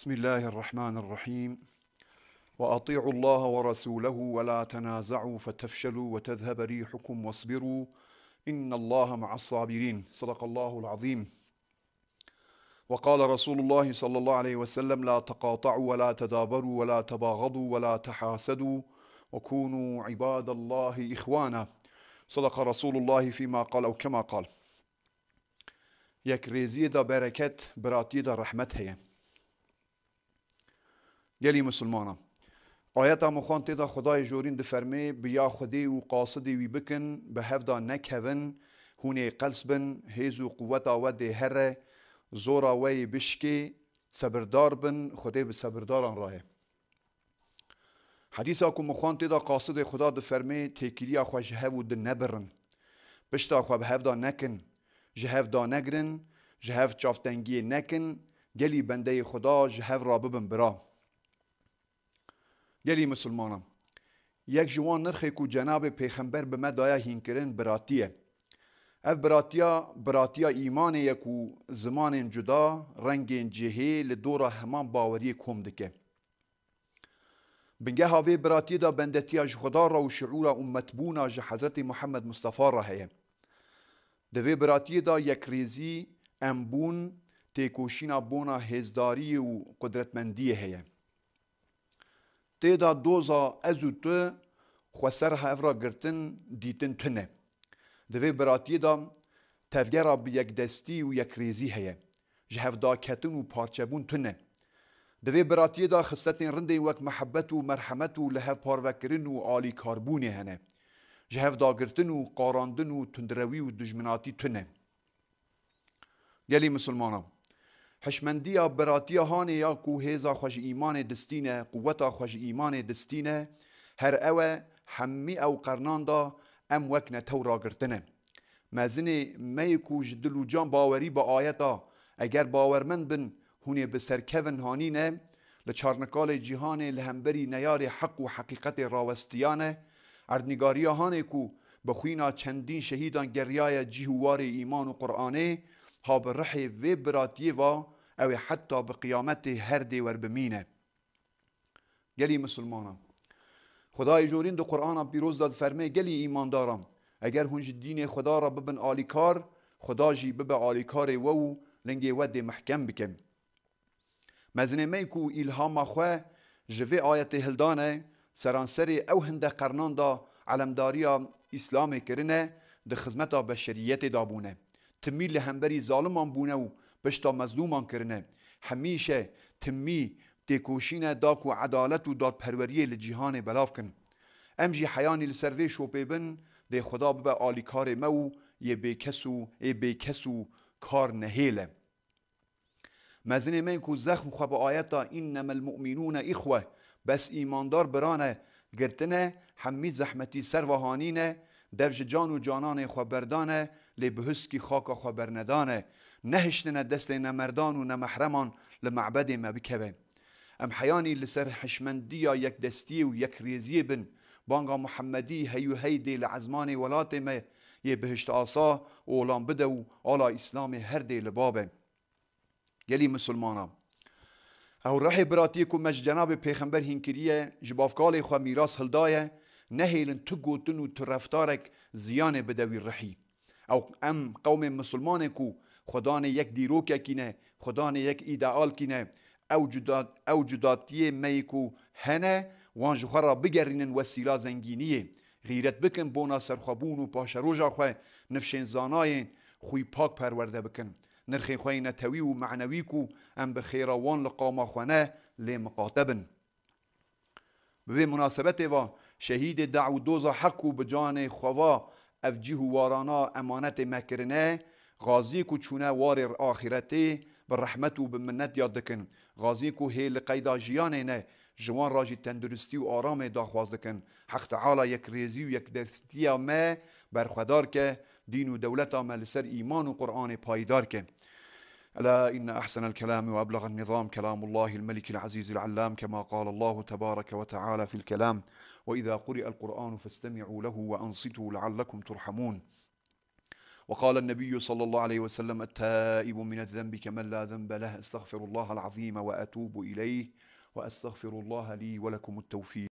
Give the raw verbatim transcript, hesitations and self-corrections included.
بسم الله الرحمن الرحيم. وأطيعوا الله ورسوله ولا تنازعوا فتفشلوا وتذهب ريحكم واصبروا إن الله مع الصابرين. صدق الله العظيم. وقال رسول الله صلى الله عليه وسلم: لا تقاطعوا ولا تدابروا ولا تباغضوا ولا تحاسدوا وكونوا عباد الله إخوانا. صدق رسول الله فيما قال أو كما قال. Yekrêziyê de bereket, biratiyê de rehmet heye. Gelî Musulmana, ayeta min xwend tê de Xwedayê jorîn difermê, bi ya Xwedê û qasidê wî bikin, bi hev de nekevin, hûn ê qels bin, hêz û quweta we dê here, zora we yê bişkê, sebirdar bin, Xwedê bi sebirdaran re ye. Hedîsa ku min xwend tê de qasidê Xuda difermê, têkiliya xwe ji hev û di nebirin. Pişta xwe bi hev de nekin, ji hev danegirin, ji hev çavtengiyê nekin, gelî bendeyê Xuda ji hev re bibin bira. Gelî Musulmanan, yek ji wan nirxê ku Cenabê Pêxember bi me daye hînkirin biratî ye. Ev biratiya, biratiya îmanê ye ku zimanên cuda, rengên cihê li dora heman baweriyê kom dike. Bingeha vê biratiyê de bendetiya ji Xuda re û şiûra ummetbûna ji Hezretî Muhammed Mustefa re heye. Di vê biratiyê de yekrêzî, embûn, têkoşîna bona hêzdariyê û qudretmendiyê heye. Tê de doza ez û tu xweser hev re girtin, dîtin tune. Di vê biratiyê de tevgera bi yekdestî û yekrêzî heye. Ji hev daketin û parçebûn tune. Di vê biratiyê de xisletên rindên wek mihebet û merhemet û li hev parvekirin û alîkarbûnê hene. Ji hev dagirtin û qarandin û tundrewî û dijminatî tune. Gelî Musulmanan, hişmendiya biratiya hanê ya ku hêza xwe ji îmanê distîne, quweta xwe ji îmanê distîne, her ew e, hemî ew qernan de em wek netew ragirtine. Mezinê me yê ku ji dil û can bawerî bi ayeta, eger bawermend bin, hûn ê bi serkevin hanî ne, li çarnikalê cîhanê li hemberî neyarê heq û heqîqetê rawestiyane, erdnîgariya hanê ku bi xwîna çendîn şehîdan geriyaye cîh û warê îman û Quranê, ha bi rihê vê biratiyê va, ew ê heta bi qiyametê her dê werbimîne. Gelî Musulmanan, Xwedayê jorîn di Qur'ana Pîroz de difermê, gelî îmandaran, eger hûn ji dînê Xweda re bibin alîkar, Xweda jî bibe alîkarê we û lingê we dê mehkem bike. Mezinê me ku îlhama xwe ji vê ayetê hildane, seranserê ew hinde qernan de elemdariya Îslamê kirine, di xizmeta beşeriyetê de bûne. Timî li hemberî zaliman bûne û pişta mezlûman kirine. Hemîşe timî têkoşîne da ku edalet û dadperweriyê li cîhanê belav kin. Em jî heyanî li ser vê şopê bin, dê Xweda bibe alîkarê me û yê bêkes û ê bêkes û kar nehêle. Mezinê me ku zexm xwe bi ayeta "Innemel mu'minûne îxwe", bes îmandar birane, girtine, hemî zehmetî ser ve hanîne, dev ji can û cananê xwe berdane, lê bi huskî xaka xwe bernedane, nehiştine destê nemerdan û nemehreman li mebedê me bikeve. Em heyanî li ser hişmendiya yekdestiyê û yekrêziyê bin, banga Muhemmedî hey û hey dê li ezmanê welatê me yê bihiştasa olan bide û ala Îslamê her dê li ba be. Gelî Misilmana, ew rihê biratiyê ku me ji Cenabê Pêxember hîn kiriye, ji bavkalê xwe mîras hildaye, nehêlin tu gotin û tu reftarek ziyanê bide wî rihî. Ew em qewmên misilmanê ku xwedanê yek dîrokekî ne, xwedanê yek îdealkî ne, ew cuda-, ew cudatiyê me yê ku hene, wan ji xwe re bigerînin wesîla zengîniyê. Xîret bikin bona serxwebûn û paşeroja xwe, nifşên zanayên xwî pak perwerde bikin. Nirxên xwe yê netewî û menewî ku em bi xêra wan li qama xwe ne, lê miqate bin. Bi vê munasebetê ve şehîdê dew û doza heq û bi canê xwe ve ev cîh û warana emanetê me kirine, xaziyê ku çûne warê axîretê bi rehmet û bi minnet yad dikin. Xaziyê ku hê li qeyda jiyanê ne, ji wan re jî tenduristî û aramê daxwaz dikin. Heq Teala yekrêzî û yekdestiya me berxwedar ke, dîn û dewleta me li ser îman û Qur'anê payîdar ke. ألا إن أحسن الكلام وأبلغ النظام كلام الله الملك العزيز العلام، كما قال الله تبارك وتعالى في الكلام: وإذا قرئ القرآن فاستمعوا له وأنصتوا لعلكم ترحمون. وقال النبي صلى الله عليه وسلم: التائب من الذنب كمن لا ذنب له، أستغفر الله العظيم وأتوب إليه، وأستغفر الله لي ولكم التوفيق.